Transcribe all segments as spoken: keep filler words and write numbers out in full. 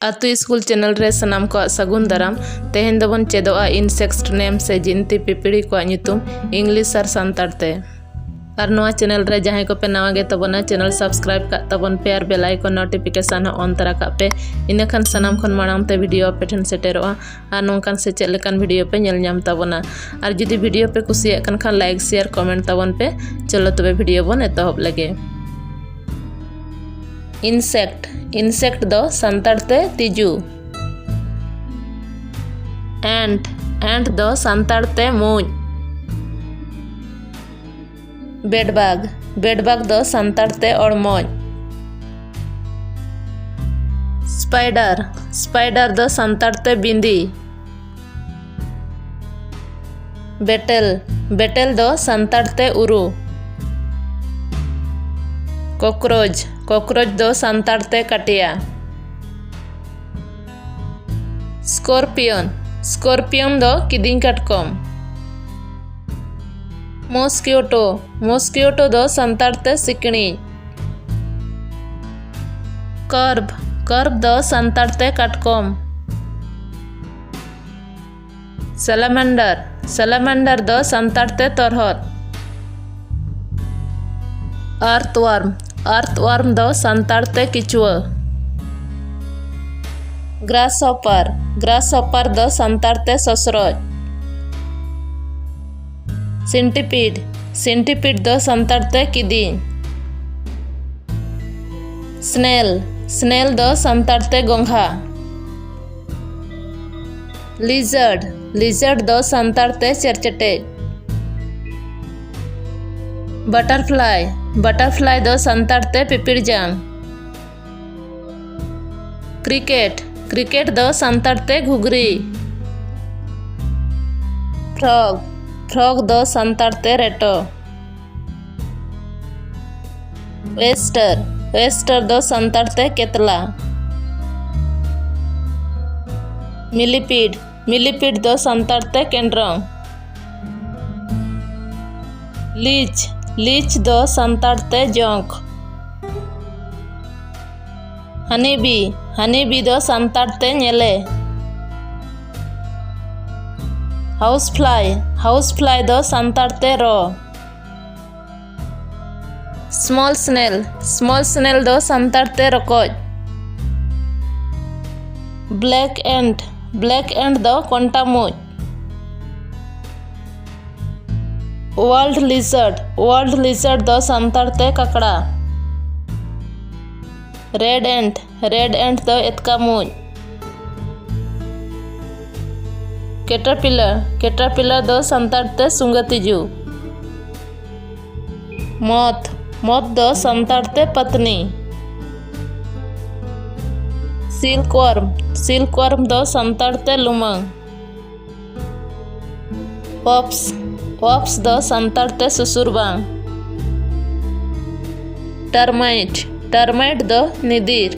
ᱟᱛᱳ school channel ᱨᱮ ᱥᱟᱱᱟᱢ ᱠᱚᱣᱟᱜ ᱥᱟᱹᱜᱩᱱ ᱫᱟᱨᱟᱢ᱾ ᱛᱮᱦᱮᱧ ᱫᱚᱵᱚᱱ ᱪᱮᱫᱚᱜᱼᱟ insect name ᱥᱮ ᱡᱤᱱᱛᱤ ᱯᱤᱯᱤᱲᱤ ᱠᱚᱣᱟᱜ ᱧᱩᱛᱩᱢ ᱤᱝᱞᱤᱥ ᱟᱨ ᱥᱟᱱᱛᱟᱲ ᱛᱮ᱾ ᱟᱨ ᱱᱚᱣᱟ ᱪᱮᱱᱮᱞ ᱨᱮ ᱡᱟᱦᱟᱸᱭ ᱠᱚᱯᱮ ᱱᱟᱣᱟ ᱜᱮ ᱛᱟᱵᱚᱱᱟ, ᱪᱮᱱᱮᱞ ᱥᱟᱵᱥᱠᱨᱟᱭᱤᱵ ᱠᱟᱜ ᱛᱟᱵᱚᱱ ᱯᱮ ᱟᱨ ᱵᱮᱞ ᱟᱭᱠᱚᱱ ᱱᱳᱴᱤᱯᱷᱤᱠᱮᱥᱚᱱ ᱦᱚᱸ ᱚᱱ ᱛᱚᱨᱟ ᱠᱟᱜ ᱯᱮ᱾ ᱤᱱᱟᱹᱠᱷᱟᱱ ᱥᱟᱱᱟᱢ ᱠᱷᱚᱱ ᱢᱟᱲᱟᱝ ᱛᱮ ᱵᱷᱤᱰᱤᱭᱳ ᱟᱯᱮ ᱴᱷᱮᱱ ᱥᱮᱴᱮᱨᱚᱜᱼᱟ ᱟᱨ ᱱᱚᱝᱠᱟᱱ ᱥᱮᱪᱮᱫ ᱞᱮᱠᱟᱱ ᱵᱷᱤᱰᱤᱭᱳ ᱯᱮ ᱧᱮᱞ ᱧᱟᱢ ᱛᱟᱵᱚᱱᱟ᱾ ᱟᱨ ᱡᱩᱫᱤ ᱵᱷᱤᱰᱤᱭᱳ ᱯᱮ ᱠᱩᱥᱤᱭᱟᱜ ᱠᱟᱱ ᱠᱷᱟᱱ ᱞᱟᱭᱤᱠ, ᱥᱮᱭᱟᱨ, ᱠᱚᱢᱮᱱᱴ ᱛᱟᱵᱚᱱ ᱯᱮ᱾ ᱪᱚᱞᱚ ᱛᱚᱵᱮ ᱵᱷᱤᱰᱤᱭᱳ ᱵᱚᱱ ᱮᱛᱚᱦᱚᱵ ᱞᱮᱜᱮ᱾ ᱤᱱᱥᱮᱠᱴ, ᱤᱱᱥᱮᱠᱴ ᱫᱚ ᱥᱟᱱᱛᱟᱲ ᱛᱮ ᱛᱤᱡᱩ᱾ ᱮᱱᱴ, ᱮᱱᱴ ᱫᱚ ᱥᱟᱱᱛᱟᱲ ᱛᱮ ᱢᱩᱸᱡ᱾ ᱵᱮᱰᱵᱟᱜᱽ, ᱵᱮᱰᱵᱟᱜᱽ ᱫᱚ ᱥᱟᱱᱛᱟᱲ ᱛᱮ ᱚᱲᱢᱚᱡ᱾ ᱥᱯᱟᱭᱰᱟᱨ, ᱥᱯᱟᱭᱰᱟᱨ ᱫᱚ ᱥᱟᱱᱛᱟᱲ ᱛᱮ ᱵᱤᱸᱫᱤ᱾ ᱵᱮᱴᱮᱞ, ᱵᱮᱴᱮᱞ ᱫᱚ ᱥᱟᱱᱛᱟᱲ ᱛᱮ ᱩᱨᱩ᱾ ᱠᱚᱠᱨᱳᱪ, ᱠᱚᱠᱨᱳᱪ ᱫᱚ ᱥᱟᱱᱛᱟᱲ ᱛᱮ ᱠᱟᱴᱤᱭᱟ᱾ ᱥᱠᱚᱨᱯᱤᱭᱚᱱ, ᱥᱠᱚᱨᱯᱤᱭᱚᱱ ᱫᱚ ᱠᱤᱫᱤᱧ ᱠᱟᱴᱠᱚᱢ᱾ ᱢᱚᱥᱠᱤᱭᱳᱴᱳ, ᱢᱚᱥᱠᱤᱭᱳᱴᱳ ᱫᱚ ᱥᱟᱱᱛᱟᱲ ᱛᱮ ᱥᱤᱠᱬᱤᱡ᱾ ᱠᱟᱨᱵ, ᱠᱟᱨᱵ ᱫᱚ ᱥᱟᱱᱛᱟᱲ ᱛᱮ ᱠᱟᱴᱠᱚᱢ᱾ ᱥᱮᱞᱟᱢᱮᱱᱰᱟᱨ, ᱥᱮᱞᱟᱢᱮᱱᱰᱟᱨ ᱫᱚ ᱥᱟᱱᱛᱟᱲ ᱛᱮ ᱛᱚᱨᱦᱚᱫ᱾ ᱟᱨᱛᱣᱟᱨᱢ, ᱟᱨᱛᱣᱟᱨᱢ ᱫᱚ ᱥᱟᱱᱛᱟᱲ ᱛᱮ ᱠᱤᱪᱩᱣᱟᱹ᱾ ᱜᱨᱟᱥᱦᱚᱯᱟᱨ, ᱜᱨᱟᱥᱦᱚᱯᱟᱨ ᱫᱚ ᱥᱟᱱᱛᱟᱲ ᱛᱮ ᱥᱚᱥᱨᱚᱡ᱾ ᱥᱮᱱᱴᱤᱯᱤᱰ, ᱥᱮᱱᱴᱤᱯᱤᱰ ᱫᱚ ᱥᱟᱱᱛᱟᱲ ᱛᱮ ᱠᱤᱫᱤᱧ᱾ ᱥᱱᱮᱞ, ᱥᱱᱮᱞ ᱫᱚ ᱥᱟᱱᱛᱟᱲ ᱛᱮ ᱜᱚᱝᱜᱷᱟ᱾ ᱞᱤᱡᱟᱨᱰ, ᱞᱤᱡᱟᱨᱰ ᱫᱚ ᱥᱟᱱᱛᱟᱲ ᱛᱮ ᱪᱮᱨᱪᱮᱴᱮᱡ᱾ ᱵᱟᱴᱟᱨᱯᱷᱞᱟᱭ, ᱵᱟᱴᱟᱨᱯᱷᱞᱟᱭ ᱫᱚ ᱥᱟᱱᱛᱟᱲ ᱛᱮ ᱯᱤᱯᱤᱲᱡᱟᱝ᱾ ᱠᱨᱤᱠᱮᱴ, ᱠᱨᱤᱠᱮᱴ ᱫᱚ ᱥᱟᱱᱛᱟᱲ ᱛᱮ ᱜᱷᱩᱜᱽᱨᱤ᱾ ᱯᱷᱨᱚᱜ, ᱯᱷᱨᱚᱜ ᱫᱚ ᱥᱟᱱᱛᱟᱲ ᱛᱮ ᱨᱮᱴᱚ᱾ ᱳᱭᱮᱥᱴᱟᱨ, ᱳᱭᱮᱥᱴᱟᱨ ᱫᱚ ᱥᱟᱱᱛᱟᱲ ᱛᱮ ᱠᱮᱛᱞᱟ᱾ ᱢᱤᱞᱤᱯᱤᱰ, ᱢᱤᱞᱤᱯᱤᱰ ᱫᱚ ᱥᱟᱱᱛᱟᱲ ᱛᱮ ᱠᱮᱱᱰᱨᱚᱝ᱾ ᱞᱤᱪ, ᱞᱤᱪ ᱫᱚ ᱥᱟᱱᱛᱟᱲ ᱛᱮ ᱡᱚᱸᱠ᱾ ᱦᱟᱱᱤᱵᱤ, ᱦᱟᱱᱤ ᱵᱤ ᱫᱚ ᱥᱟᱱᱛᱟᱲ ᱛᱮ ᱧᱮᱞᱮ᱾ ᱦᱟᱣᱩᱥ ᱯᱷᱞᱟᱭ, ᱦᱟᱣᱩᱥ ᱯᱷᱞᱟᱭ ᱫᱚ ᱥᱟᱱᱛᱟᱲ ᱛᱮ ᱨᱚ᱾ ᱥᱢᱚᱞ ᱥᱱᱮᱞ, ᱥᱢᱚᱞ ᱥᱱᱮᱞ ᱫᱚ ᱥᱟᱱᱛᱟᱲ ᱛᱮ ᱨᱚᱠᱚᱡ᱾ ᱵᱞᱮᱠ ᱮᱱᱴ, ᱵᱞᱮᱠ ᱮᱱᱴ ᱫᱚ ᱠᱚᱱᱴᱟ ᱢᱩᱡ᱾ ᱣᱟᱨᱞᱰ ᱞᱤᱡᱟᱨᱰ, ᱣᱟᱨᱞᱰ ᱞᱤᱡᱟᱨᱰ ᱫᱚ ᱥᱟᱱᱛᱟᱲ ᱛᱮ ᱠᱟᱠᱲᱟ᱾ ᱨᱮᱰ ᱮᱱᱴ, ᱨᱮᱰ ᱮᱱᱴ ᱫᱚ ᱮᱛᱠᱟ ᱢᱩᱡ᱾ ᱠᱮᱴᱟᱨᱯᱤᱞᱟᱨ, ᱠᱮᱴᱟᱨᱯᱤᱞᱟᱨ ᱫᱚ ᱥᱟᱱᱛᱟᱲ ᱛᱮ ᱥᱩᱸᱜᱟᱹ ᱛᱤᱡᱩ᱾ ᱢᱚᱛᱷ, ᱢᱚᱛᱷ ᱫᱚ ᱥᱟᱱᱛᱟᱲ ᱛᱮ ᱯᱟᱹᱛᱱᱤ᱾ ᱥᱤᱞᱠᱣᱚᱨᱢ, ᱥᱤᱞᱠᱣᱚᱨᱢ ᱫᱚ ᱥᱟᱱᱛᱟᱲ ᱛᱮ ᱞᱩᱢᱟᱹᱝ᱾ ᱣᱟᱯᱥ, ᱣᱟᱯᱥ ᱫᱚ ᱥᱟᱱᱛᱟᱲ ᱛᱮ ᱥᱩᱥᱩᱨ ᱵᱟᱝ᱾ ᱴᱟᱨᱢᱟᱭᱤᱴ, ᱴᱟᱨᱢᱟᱭᱤᱴ ᱫᱚ ᱱᱤᱫᱤᱨ᱾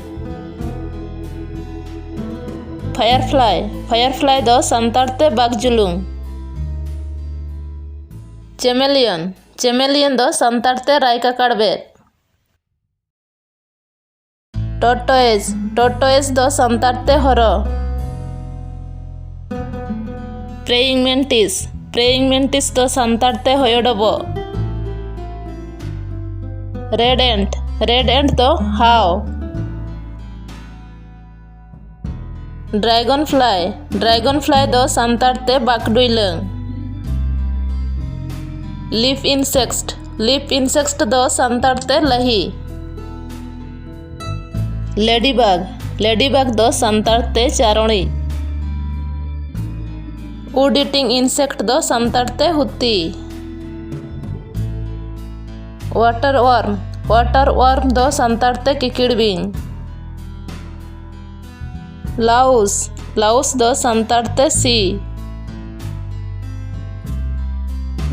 ᱯᱷᱟᱭᱟᱨ ᱯᱷᱞᱟᱭ, ᱯᱷᱟᱭᱟᱨ ᱯᱷᱞᱟᱭ ᱫᱚ ᱥᱟᱱᱛᱟᱲ ᱛᱮ ᱵᱟᱜᱽ ᱡᱩᱞᱩᱝ᱾ ᱪᱮᱢᱮᱞᱤᱭᱚᱱ, ᱪᱮᱢᱮᱞᱤᱭᱚᱱ ᱫᱚ ᱥᱟᱱᱛᱟᱲ ᱛᱮ ᱨᱟᱭ ᱠᱟᱠᱟᱲ ᱵᱮᱫ᱾ ᱴᱚᱨᱴᱚᱭᱮᱥ, ᱴᱚᱨᱴᱚᱭᱮᱥ ᱫᱚ ᱥᱟᱱᱛᱟᱲ ᱛᱮ ᱦᱚᱨᱚ᱾ ᱯᱨᱮᱭᱤᱝ ᱢᱮᱱᱴᱤᱥ, ᱯᱨᱮᱭᱤᱝ ᱢᱮᱱᱴᱤᱥ ᱫᱚ ᱥᱟᱱᱛᱟᱲ ᱛᱮ ᱦᱚᱭᱚ ᱰᱚᱵᱚᱜ᱾ ᱨᱮᱰ ᱮᱱᱴ, ᱨᱮᱰ ᱮᱱᱴ ᱫᱚ ᱦᱟᱣ᱾ ᱰᱨᱟᱭᱜᱚᱱ ᱯᱷᱞᱟᱭ, ᱰᱨᱟᱭᱜᱚᱱ ᱯᱷᱞᱟᱭ ᱫᱚ ᱥᱟᱱᱛᱟᱲ ᱛᱮ ᱵᱟᱠ ᱰᱩᱭᱞᱟᱹᱝ᱾ ᱞᱤᱯ ᱤᱱᱥᱮᱠᱴ, ᱞᱤᱯ ᱤᱱᱥᱮᱠᱴ ᱫᱚ ᱥᱟᱱᱛᱟᱲ ᱛᱮ ᱞᱟᱹᱦᱤ᱾ ᱞᱮᱰᱤᱵᱟᱜᱽ, ᱞᱮᱰᱤᱵᱟᱜᱽ ᱫᱚ ᱥᱟᱱᱛᱟᱲ ᱛᱮ ᱪᱟᱨᱚᱬᱤ᱾ ᱩᱰ ᱤᱴᱤᱝ ᱤᱱᱥᱮᱠᱴ ᱫᱚ ᱥᱟᱱᱛᱟᱲ ᱛᱮ ᱦᱩᱛᱤ᱾ ᱣᱟᱴᱟᱨ ᱣᱟᱨᱢ, ᱣᱟᱴᱟᱨ ᱣᱟᱨᱢ ᱫᱚ ᱥᱟᱱᱛᱟᱲ ᱛᱮ ᱠᱤᱠᱤᱲ ᱵᱤᱧ᱾ ᱞᱟᱣᱩᱥ, ᱞᱟᱣᱩᱥ ᱫᱚ ᱥᱟᱱᱛᱟᱲ ᱛᱮ ᱥᱤ᱾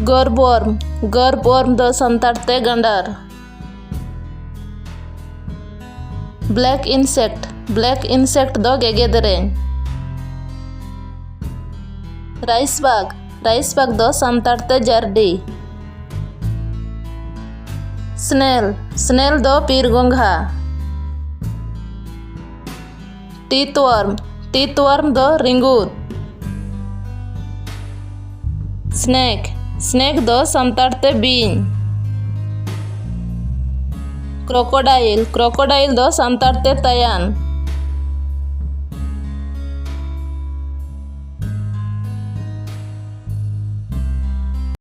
ᱜᱚᱨᱵᱚᱨᱢ, ᱜᱚᱨᱵᱚᱨᱢ ᱫᱚ ᱥᱟᱱᱛᱟᱲ ᱛᱮ ᱜᱟᱸᱰᱟᱨ᱾ ᱵᱞᱮᱠ ᱤᱱᱥᱮᱠᱴ, ᱵᱞᱮᱠ ᱤᱱᱥᱮᱠᱴ ᱫᱚ ᱜᱮᱜᱮᱫ ᱨᱮᱧ᱾ ᱨᱟᱭᱤᱥ ᱵᱟᱜᱽ, ᱨᱟᱭᱤᱥ ᱵᱟᱜᱽ ᱫᱚ ᱥᱟᱱᱛᱟᱲ ᱛᱮ ᱡᱟᱨᱰᱤ᱾ ᱥᱱᱮᱞ, ᱥᱱᱮᱞ ᱫᱚ ᱵᱤᱨ ᱜᱚᱸᱜᱷᱟ᱾ Teeth worm. Teeth worm ᱫᱚ ᱨᱤᱸᱜᱩᱫ᱾ Snake. Snake ᱫᱚ ᱥᱟᱱᱛᱟᱲ ᱛᱮ ᱵᱤᱧ᱾ Crocodile. Crocodile ᱫᱚ ᱥᱟᱱᱛᱟᱲ ᱛᱮ ᱛᱟᱭᱟᱱ᱾